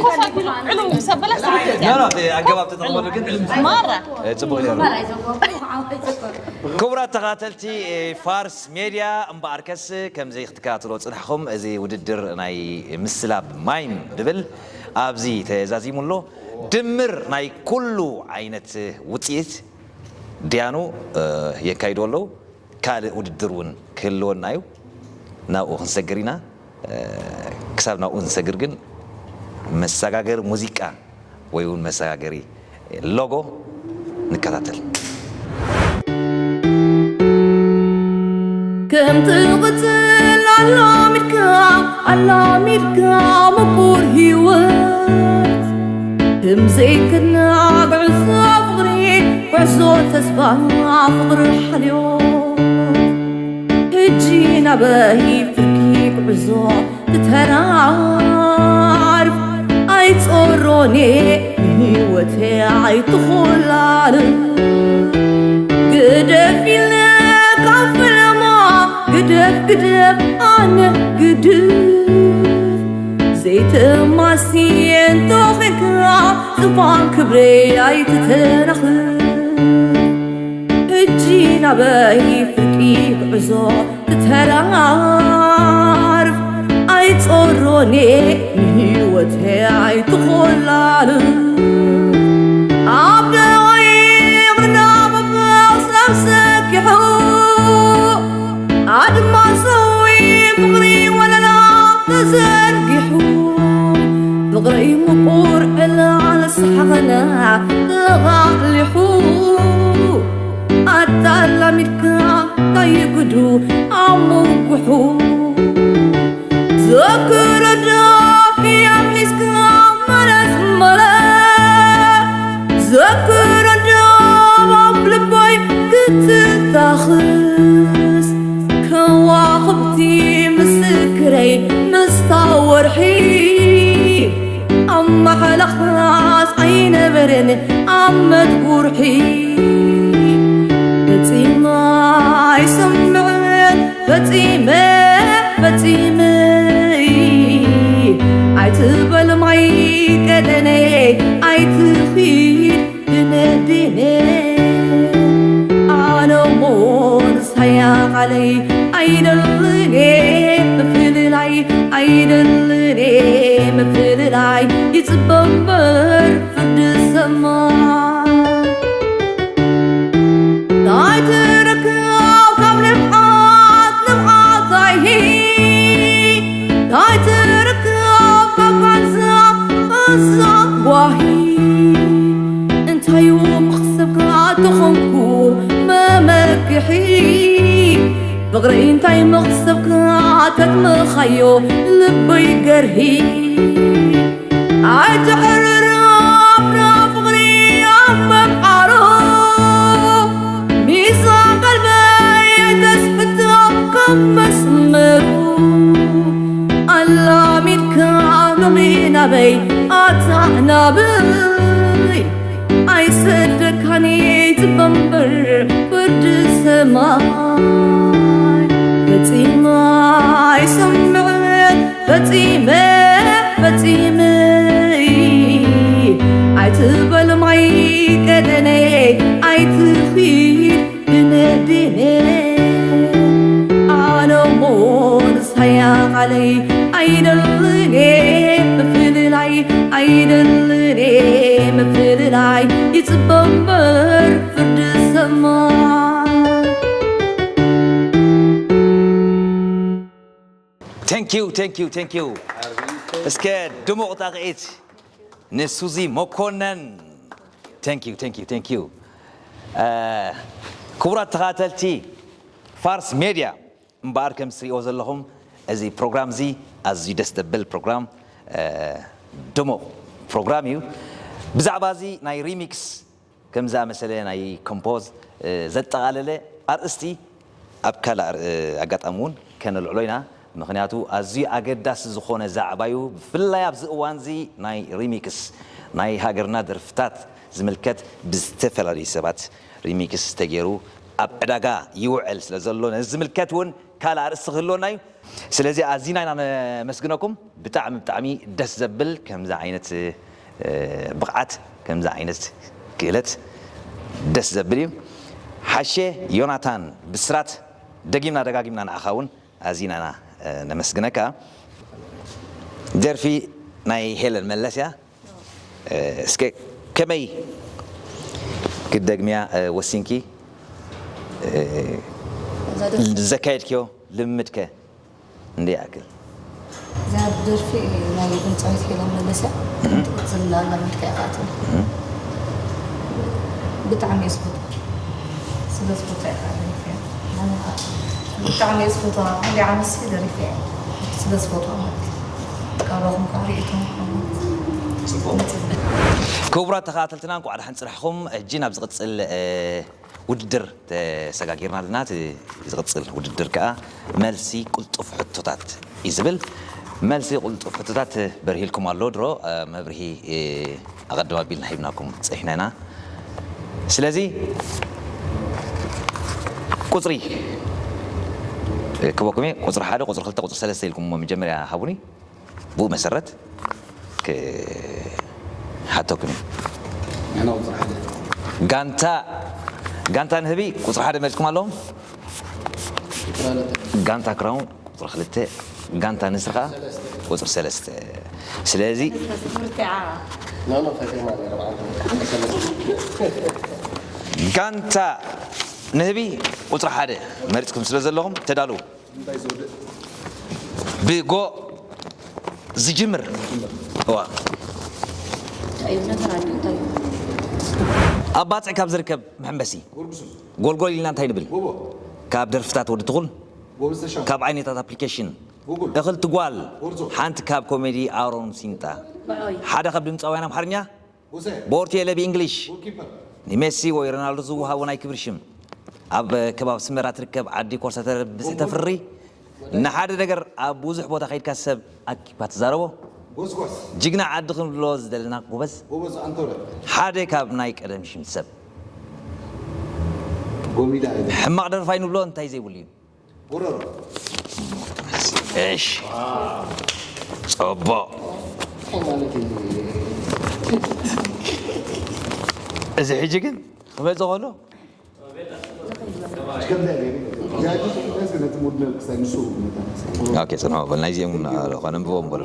ኮፍ ኣቢሉ ዕሉ ሰበላ ኖ ኖ እቲ ኣገባብ ተጠቕመሉ ግን ማራ ጽቡቕ ነሩ። ክቡራት ተኸታተልቲ ፋርስ ሜድያ እምበኣርከስ ከምዚ ክትከታተሎ ፅናሕኹም እዚ ውድድር ናይ ምስላብ ማይም ድብል ኣብዚ ተዛዚሙ ኣሎ። ድምር ናይ ኩሉ ዓይነት ውፅኢት ድያኑ የካይዱ ኣለዉ። ካልእ ውድድር እውን ክህልወና እዩ። ናብኡ ክንሰግር ኢና። ክሳብ ናብኡ ንሰግር ግን መሰጋገሪ ሙዚቃ ወይ እውን መሰጋገሪ ሎጎ ንከታተል። ከም ትቕጽል ኣላሚድካ ኣላሚድካ ምቁር ህይወት ከም ዘይክድና ጉዕዞ ፍቕሪ ጉዕዞ ተስፋ ፍቕሪ ሓልዮት ሕጂ ናበይ ፍርቂ ጉዕዞ ትተራርፍ ኣይጾሮኔ ንህይወቴ ኣይትኾላል ግደፍ ኢለ ካብ ፈለማ ግደፍ ግደፍ ኣነ ግድፍ ዘይተማስየን ተኾንካ ዝፋን ክብረይ ኣይትተናኽፍ ሕጂ ናበይ ፍርቂ ጉዕዞ ትተራርፍ ኣይጾሮኔ ንህይወተይ ኣይትኾላል ኣብ ደቂቕና መፈስ ሰኪሑ ኣድማሳዊ ፍቕሪ ወለላ ተዘርጊሑ ፍቕረይ ምቁር ዕላል ሰሓቐና ተቓሊሑ ኣታላሚድካ ታይጉዱ ኣሙጉሑ ዘክረዶ ሕያም ሒዝካ መለስ መለስ ዘክረዶ ኣብ ልቦይ ክትታኽስ ከዋኽብቲ ምስክረይ ምስታ ወርሒ ኣብ ማሕለኻስ ኣይነበረን ኣብ መትጉርሒ ፈጺመ ኣይሰምዕን ፈጺመ ፈጺመ ኣይትበል ማይ ቀደነ ኣይትኺድ ድነ ድነ ኣነ እሞ ንሳያ ቃለይ ኣይደልን እየ ምፍልላይ ኣይደልን እየ ምፍልላይ ይጽበ እምበር ፍርዲ ሰማይ እንታይ ትረክብ ካብ ልምዓት ልምዓት ኣይሂ እንታይ ትረክብ ካብ ቃንዛ ቃንዛ ጓሂ እንታይ እዩ መኽሰብካ ተኾንኩ መመክሒ ፍቕረይ እንታይ መኽሰብካ ተጥምኻዮ ልበይ ገርሂ ኣይትሕርርብና ፍቕሪ ኣብ መምዓሩ ሚዛን ቀልበይ ኣይተስሕቶ ካብ መስመሩ ኣላሚድካ ሎሚ ናበይ ኣታ ናበይ ኣይሰደካን ይጽበ እምበር ፍርዲ ሰማይ ፈጺመ ኣይሰምዕን ፈጺመ ፈጺመ ኣይትበል ማይ ቀደነ ኣይትኺድ ድነ ድነ ኣነ እሞ ንሳያ ቃለይ ኣይደልን እየ ምፍልላይ ኣይደልን እየ ምፍልላይ ይጽበ እምበር ፍርዲ ሰማይ Thank you, thank you, thank you. እስከ ድሙቕ ጣቕዒት ንሱዚ መኮነን። Thank you, thank you, thank you. ክቡራት ተኸታተልቲ ፋርስ ሜድያ፣ እምበኣር ከም ትሪእዎ ዘለኹም እዚ ፕሮግራም እዚ ኣዝዩ ደስ ዘብል ፕሮግራም፣ ድሙቕ ፕሮግራም እዩ። ብዛዕባ እዚ ናይ ሪሚክስ ከም ዝኣመሰለ ናይ ኮምፖዝ ዘጠቓለለ ኣርእስቲ ኣብ ካልእ ኣር- ኣጋጣሚ እውን ከነልዕሎ ኢና። ምኽንያቱ ኣዝዩ ኣገዳሲ ዝኾነ ዛዕባ እዩ። ብፍላይ ኣብዚ እዋን እዚ ናይ ሪሚክስ ናይ ሃገርና ደርፍታት ዝምልከት ብዝተፈላለዩ ሰባት ሪሚክስ ተገይሩ ኣብ ዕዳጋ ይውዕል ስለ ዘሎ ነዚ ዝምልከት እውን ካልእ ኣርእስቲ ክህልወና እዩ። ስለዚ ኣዚና ኢና ነመስግነኩም። ብጣዕሚ ብጣዕሚ ደስ ዘብል ከምዚ ዓይነት ብቕዓት ከምዚ ዓይነት ክእለት ደስ ዘብል እዩ። ሓሼ ዮናታን ብስራት ደጊምና ደጋጊምና ንዓኻ እውን ኣዚና ኢና ነመስግነካ። ደርፊ ናይ ሄለን መለስ እያ። እስከ ከመይ ክትደግምያ ወሲንኪ? ዘካየድክዮ ልምምድከ እንደ ይኣክል? እዛ ደርፊ ናይ ድምፃዊት ሄለን መለስ እያ። ትቕፅል ኣላ ምልክት እያ። ብጣዕሚ እየ ዝፈትዋ። ስለ ዝፈትዋ እየ ከዓ ደሪፈያ። ብጣዕሚ እየ ዝፈትዋ። ክንደይ ዓመት ሲ ደሪፈያ። ስለ ዝፈትዋ ማለት እዩ። ካባኹም ከዓ ርእይቶ ክቡራት ተኸታተልትና እንኳዕ ደሓን ፅናሕኹም። ሕጂ ናብ ዝቕፅል ውድድር ተሰጋጊርና ኣለና። እቲ ዝቕፅል ውድድር ከዓ መልሲ ቅልጡፍ ሕቶታት እዩ ዝብል። መልሲ ቅልጡፍ ሕቶታት በርሂልኩም ኣሎ ድሮ መብርሂ ኣቐድም ኣቢልና ሂብናኩም ፀኒሕና ኢና። ስለዚ ቁፅሪ ክበኩም እየ። ቁፅሪ ሓደ፣ ቁፅሪ ክልተ፣ ቁፅሪ ሰለስተ ኢልኩም መጀመርያ ሃቡኒ። ብኡ መሰረት ክሓተኩም እዩ። ጋንታ ጋንታ ንህቢ ቁፅሪ ሓደ መሪፅኩም ኣለዎም። ጋንታ ክራውን ቁፅሪ ክልተ፣ ጋንታ ንስኻ ቁፅሪ ሰለስተ። ስለዚ ጋንታ ንህቢ ቁፅሪ ሓደ መሪፅኩም ስለ ዘለኹም ተዳለዉ። ብጎ ዝጅምር። እዋ። እንታይ እዩ? ነተን ኣዲኡ እንታይ እዩ? ኣብ ባጽዕ ካብ ዝርከብ መሐንበሲ። ጎልጉሱስ። ጎልጎል ኢልና እንታይ ንብል? ጎቦ። ካብ ደርፍታት ወዲ ትኹል። ጎበዝ ተሻም። ካብ ዓይነታት ኣፕሊኬሽን። ጉጉል። እኽልቲ ጓል። ጎርዞ። ሓንቲ ካብ ኮሜዲ ኣሮን ሲንጣ። ብዖይ። ሓደ ካብ ድምፃውያን ኣምሓርኛ። ቦርቴለ ብእንግሊሽ ንሜሲ ወይ ሮናልዶ ዝወሃቦ ናይ ክብሪ ሽም። ኣብ ከባቢ ኣስመራ ትርከብ ዓዲ ኮርሳተር ብዝሒ ተፍሪ። ንሓደ ነገር ኣብ ብዙሕ ቦታ ከይድካ ሰብ ኣኪብካ ትዛረቦ። ጅግና ዓዲ ክንብሎ ዝደለና ጎበዝ። ሓደ ካብ ናይ ቀደም ሽም ሰብ። ሕማቕ ደርፋይ ንብሎ እንታይ ዘይብሉ እዩ። እሺ። ጽቡቕ። እዚ ሕጂ ግን ክመጽእ ከሎ። ኦኬ፣ ጽንሑ በል። ናይዚኦም እውን ኣሎ፣ ከነንብቦም በሉ።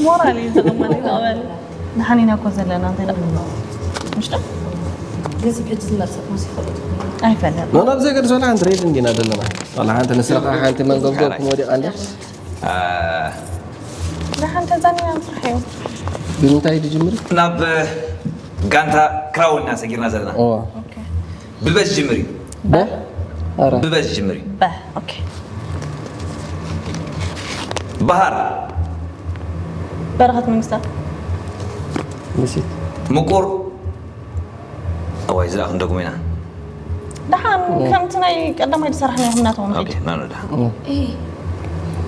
ሞራል እዩ ዝቕመጥ ይቕበል። ደሓን ኢና እኮ ዘለና፣ እንታይ ደኣ? ምሽጡ? ገንዘብ ሕጂ ዝመርጸት ሙስ ይኸዱ። ኣይፈለጥ። ኖ፣ ናብ ዘይገድሶ፣ ወላ ሓንቲ ሬድ እንዲና ዘለና። ወላ ሓንቲ ንስኻ ሓንቲ መንገብገብ ክም ወዲቓ እንደ ደሓን ተዛኒና ምስራሕ እዩ። ብምንታይ ድጅምር? ናብ ጋንታ ክራውንና ሰጊርና ዘለና። ኦ። ኦኬ። ብበዝ ጅምር እዩ። በ? ኣረ። ብበዝ ጅምር እዩ። በ። ኦኬ። ባህር። በረኸት መንግስታት። ምሲት። ምቁር። እዋይ፣ ዝኣ ክንደግሞ ኢና። ደሓን፣ እ። ከምቲ ናይ ቀዳማይ ዝሰራሕናዮ ናቶም ኦኬ፣ ሪድ። ና፣ ና፣ ደሓን። እ።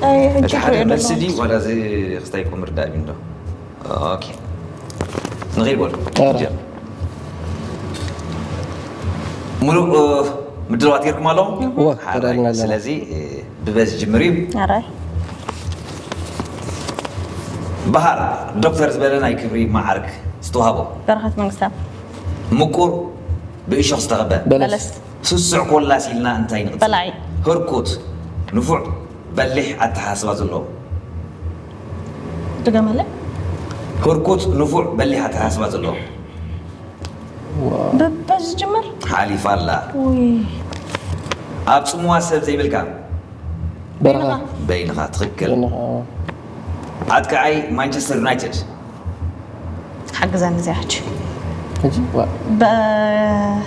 ኣይ፣ ሕጂ እቲ ሓደ ክሪኦ መልሲ ደለኹ። ድዩ ዋላ እዚ ክስታይ ክምርዳእ እዩ እንዶ? ኦኬ። ንኺድ በሉ። ኧረ። ጀም። ሙሉእ፣ እ፣ ምድላዋት ጌርኩም ኣለኹም? እወ፣ ሓራይ። ተዳልና ኣለና። ስለዚ፣ እ፣ ብበዝ ጅምር እዩ። ኣራይ። በሃር፣ ዶክተር ዝበለ ናይ ክብሪ መዓርግ ዝተዋህቦ። በረኸት መንግስታብ። ምቁር፣ ብእሾኽ ዝተኸበ። በለስ። በለስ። ስሱዕ ኮላስ ኢልና እንታይ ንቕጽል? በላዒ። ህርኩት፣ ንፉዕ፣ በሊሕ ኣተሓሳስባ ዘለዎ። ድገመለይ። ህርኩት፣ ንፉዕ፣ በሊሕ ኣተሓሳስባ ዘለዎ። ብ-፣ በዚ ዝጅምር? ሓሊፋ ኣላ። ውይ። ኣብ ጽምዋ ሰብ ዘይብልካ። በረኻ በይንኻ፣ ትኽክል። በይንኻ። ኣጥቃዓይ ማንቸስተር ዩናይትድ። ሓግዘኒ እዚኣ ሕጂ። ሕጂ ዋ- በ-፣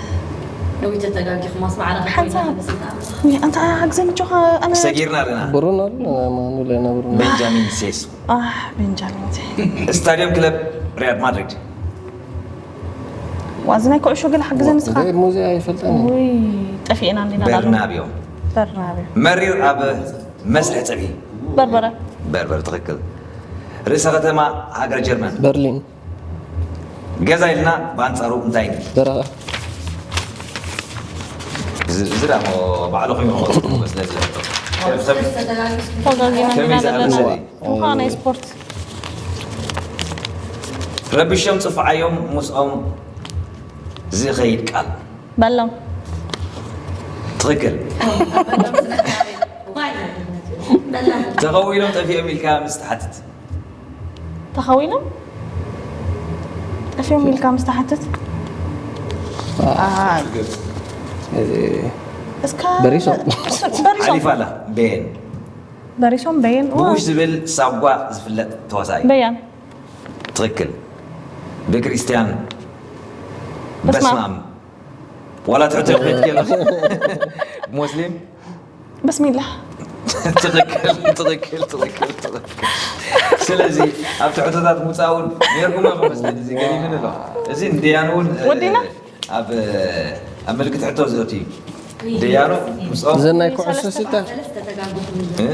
ነዊተ ተጋጊኹም ኣስማዕራ ሓንሳ። ውይ፣ ኣንታ ሓግዘኒ ጆኻ፣ ኣነ ሰጊርና ኣለና። ብሩኖ ኣሎ፣ ማኑ ለና ብሩኖ። ቤንጃሚን ሴስኮ። ኣህ፣ ቤንጃሚን ዜ-፣ ስታዲየም ክለብ ሪያል ማድሪድ። ዋዚ ናይ ኩዕሾ ገለ ሓግዘኒ ንስኻ። ሪያል ሙዚያ ኣይፈልጠን። ውይ፣ ጠፊእና እንዲና ዳሩ። በርናቢዮ። በርናቢዮ። መሪር ኣብ መስርሕ ጸብሒ። በርበረ። በርበር፣ ትኽክል። ርእሰ ከተማ ሃገር ጀርመን። በርሊን ገዛ ኢልና ብኣንጻሩ እንታይ ንብል? በረኻ እዚ እዚ ደሞ ባዕልኹም ኢኹም ስለ ዝለፍቶ። ተጋጊና ከመይ እንዲና ዝኣመሰለ ዘለና። እዩ? እንኳ ናይ ስፖርት። ረቢሾም ጽፍዓዮም ምስኦም ዝኸይድ ቃል። በሎም። ትኽክል። ተኸዊሎም ጠፊኦም ኢልካ ምስ ትሓትት። ተኸዊሎም? ጠፊኦም ኢልካ ምስ ትሓትት? ኣሃ። እስካ በሪሶም። በሪሶም። ሓሊፋ ኣላ። ቤን። በሪሶም በየን። ብቡሽ ዝብል ሳጓ ዝፍለጥ ተዋሳኢ። በያን። ትኽክል። ብክርስትያን በስማም። በስማም። ዋላ ትሕቶ ይኽእል ገለ። ሙስሊም? በስሚላ። ትኽክል፣ ትኽክል፣ ትኽክል፣ ትኽክል። ስለዚ ኣብ ትሕቶታት ምውፃእ እውን ነይርኩም ኢኹም መስለኒ። እዚ ገሪምን ኣሎ። እዚ ንደያን እውን፣ ወዲና? ኣብ፣ ኣብ ምልክት ሕቶ ዘእቱ እዩ። ደያኑ ምስኦም እዘን ናይ ኩዕሶ ስልጣን እ?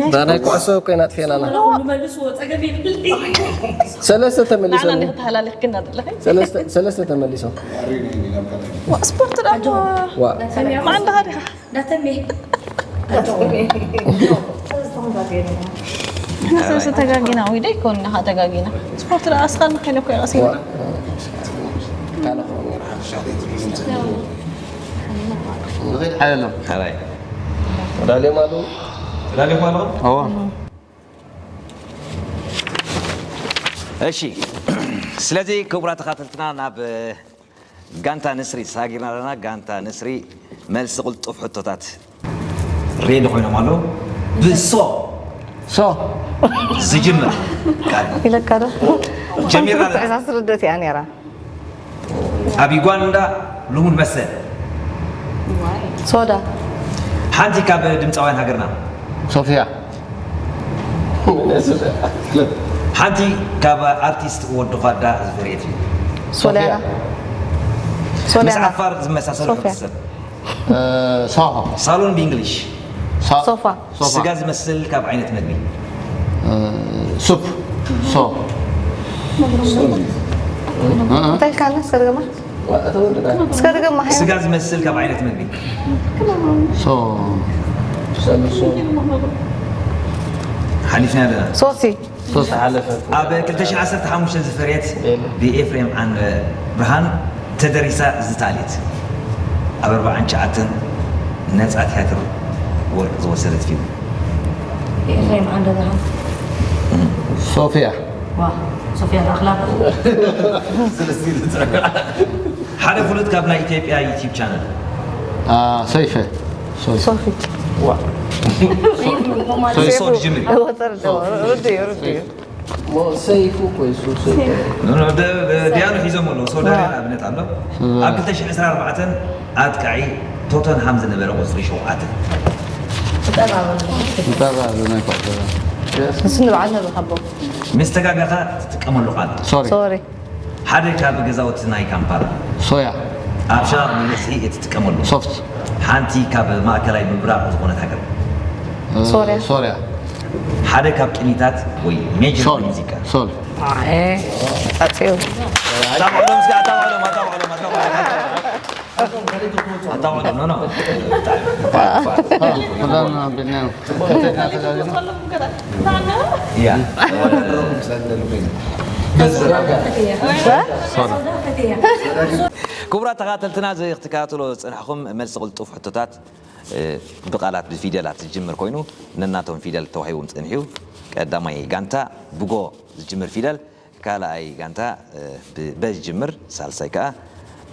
እዛ ናይ ኩዕሶ እኮ ኢና ኣጥፊእናና። ንመልስዎ ጸገም የብልኒ። ሰለስተ ተመሊሶም ንዓና ንክተሃላልክ ግን ኣለኺ። ሰለስተ- ሰለስተ ተመሊሶም ስፖርት ደሞ ዋ ማን ደኻ ዲኻ? ዳተሜ ንሕና ሰለስተ ተጋጊና ወይ ደይኮን ንኻ ተጋጊና። ስፖርት ደኣ ኣስኻልና ከይነ እኮ ይቐሲ። ዋ ንኸይድ ሓለሎም ሓራይ ዳልዮም ኣለዉ ዳልዮም ኣለኹም? ኣዎ እሺ። ስለዚ ክቡራት ተኻተልትና ናብ ጋንታ ንስሪ ሳጊርና ኣለና። ጋንታ ንስሪ መልሲ ቅልጡፍ ሕቶታት ሬዲ ኮይኖም ኣለዉ። ብሶ ሶ ዝጅምር ቃል ኢለካ ዶ ጀሚርና ኣለና። ትዕዛዝ ትርድእት እያ ነይራ። ኣብ ዩጋንዳ ልሙድ መስተ ሶዳ ሓንቲ ካብ ድምፃውያን ሃገርና ሶፊያ ሓንቲ ካብ ኣርቲስት ወዲ ኳዳ ዝፈርየት እዩ። ሶሊያና ምስ ሶሊያና ዓፋር ዝመሳሰሉ ሶፊያ። ሕብረተሰብ እ፣ ሳሆ ሳሎን ብእንግሊሽ ሳ- ሶፋ ሶፋ ስጋ ዝመስል ካብ ዓይነት መግቢ እ፣ ሱፕ ሶ እንታይ ኢልካና እስከ ድገማ እስከ ድገማ ስጋ ዝመስል ካብ ዓይነት መግቢ ሶ ሓሊፍና ኣለና። ሶሲ ሶስ ሓለፈት ኣብ ክልተ ሽሕን ዓሰርተ ሓሙሽተን ዝፈርየት ብኤፍሬም ዓንደ ብርሃን ተደሪሳ ዝተኣልየት ኣብ ኣርብዓን ትሽዓተን ነፃ ትያትር ወርቂ ዝወሰደት ፊልም። ኤፍሬም ዓንደ ብርሃን ሶፊያ ዋ ሶፊያ ተኣኽላ ሓደ ፍሉጥ ካብ ናይ ኢትዮጵያ ዩቲዩብ ቻነል አ፣ ሰይፈ ሶ- ሶፊ ሶ ድጅምር ወተር ርድዮ ርድዮ ሞ- ሰይፉ እኮ እዩ፣ እሱ ሰይፉ። ኖ፣ ኖ፣ ደ- ደ- ዲያኑ ሒዞም ኣለዉ። ሶ ዳርያ ኣብነት ኣሎ። ኣብ ክልተ ሽሕን ዕስራን ኣርባዕተን ኣጥቃዒ ቶተንሃም ዝነበረ ቁፅሪ ሸውዓተ። ይጠራ ዘሎ ናይ ኳዕቶ። ንሱ ንባዕል ነብኻቦ ምስ ተጋጋኻ ትጥቀመሉ ቃል። ሶሪ። ሶሪ ሓደ ካብ ገዛውቲ ናይ ካምፓላ። ሶያ። ኣብ ሸቓቕ ብብዝሒ እትጥቀመሉ። ሶፍት። ሓንቲ ካብ ማእከላይ ምብራቕ ዝኾነት ሃገር። ሶርያ። ሶርያ። ሓደ ካብ ቅኒታት ወይ ሜጀር ሶል። ሙዚቃ። ሶል። ጸጽዩ ኣታውዕሎም እስኪ፣ ኣታውዕሎም፣ ኣታውዕሎም፣ ኣታውዕሎም። ኣታውዕሎም፣ ኖ፣ ኖ። ክዳን ኣቢልና። ያ። ክቡራት ተኸታተልትና፣ እዚ ክትከታተሎ ዝጸናሕኹም መልሲ ቅልጡፍ ሕቶታት፣ እ፣ ብቓላት ብፊደላት ዝጅምር ኮይኑ፣ ነናቶም ፊደል ተዋሂቦም ጸኒሑ። ቀዳማይ ጋንታ ብጎ ዝጅምር ፊደል፣ ካልኣይ ጋንታ፣ እ፣ ብበ ዝጅምር፣ ሳልሳይ ከኣ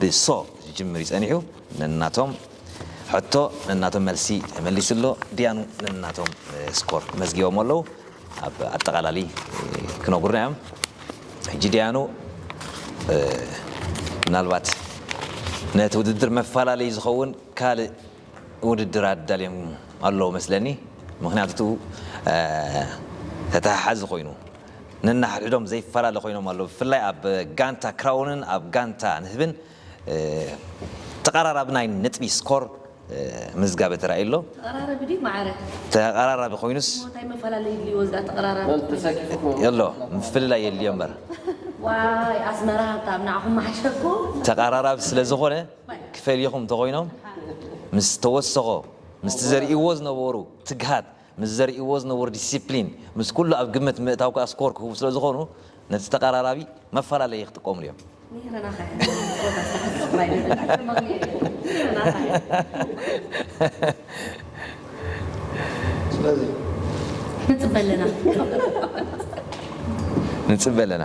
ብሶ ዝጅምር እዩ ጸኒሑ። ነናቶም ሕቶ፣ ነናቶም መልሲ ተመሊሱ ኣሎ። ድያኑ ነናቶም፣ እ፣ ስኮር መዝጊቦም ኣለዉ። ኣብ ኣጠቓላሊ፣ እ፣ ክነግሩና እዮም። ሕጂ ድያኑ፣ እ፣ ምናልባት ነቲ ውድድር መፈላለዪ ዝኸውን ካልእ ውድድር ኣዳልዮም ኣለዉ መስለኒ። ምኽንያቱ፣ እ፣ ተተሓሓዚ ኮይኑ ነናሕድሕዶም ዘይፈላለ ኮይኖም ኣለዉ። ብፍላይ ኣብ ጋንታ ክራውንን ኣብ ጋንታ ንህብን፣ እ፣ ተቐራራቢ ናይ ነጥቢ ስኮር፣ እ፣ ምዝጋበ ተራእዩ ኣሎ። ተቐራራቢ ድዩ ማዕረ? ተቐራራቢ ኮይኑስ እንታይ መፈላለዪ ይድልይዎ? ዝዳ ተቐራራቢ በል ተሰኪፉ። የሎ፣ ምፍልላይ የድልዮ እምበር። ዋይ፣ ኣስመራ፣ ካብ ንዓኹም መሓሸኩም። ተቐራራቢ ስለ ዝኾነ፣ ክፈልይኹም እንተኾይኖም፣ ምስ ተወሰኾ፣ ምስቲ ዘርእይዎ ዝነበሩ ትግሃት፣ ምስ ዘርእይዎ ዝነበሩ ዲሲፕሊን፣ ምስ ኩሉ ኣብ ግምት ምእታው ከኣ ስኮር ክህቡ ስለ ዝኾኑ፣ ነቲ ተቐራራቢ መፈላለዪ ክጥቀሙሉ እዮም። ኔረና ኸ፣ ጸወታ ዝተሓስብ ማይ ነበር። ነይረና ኸ። ስለዚ ንጽበ ኣለና። ንጽበ ኣለና።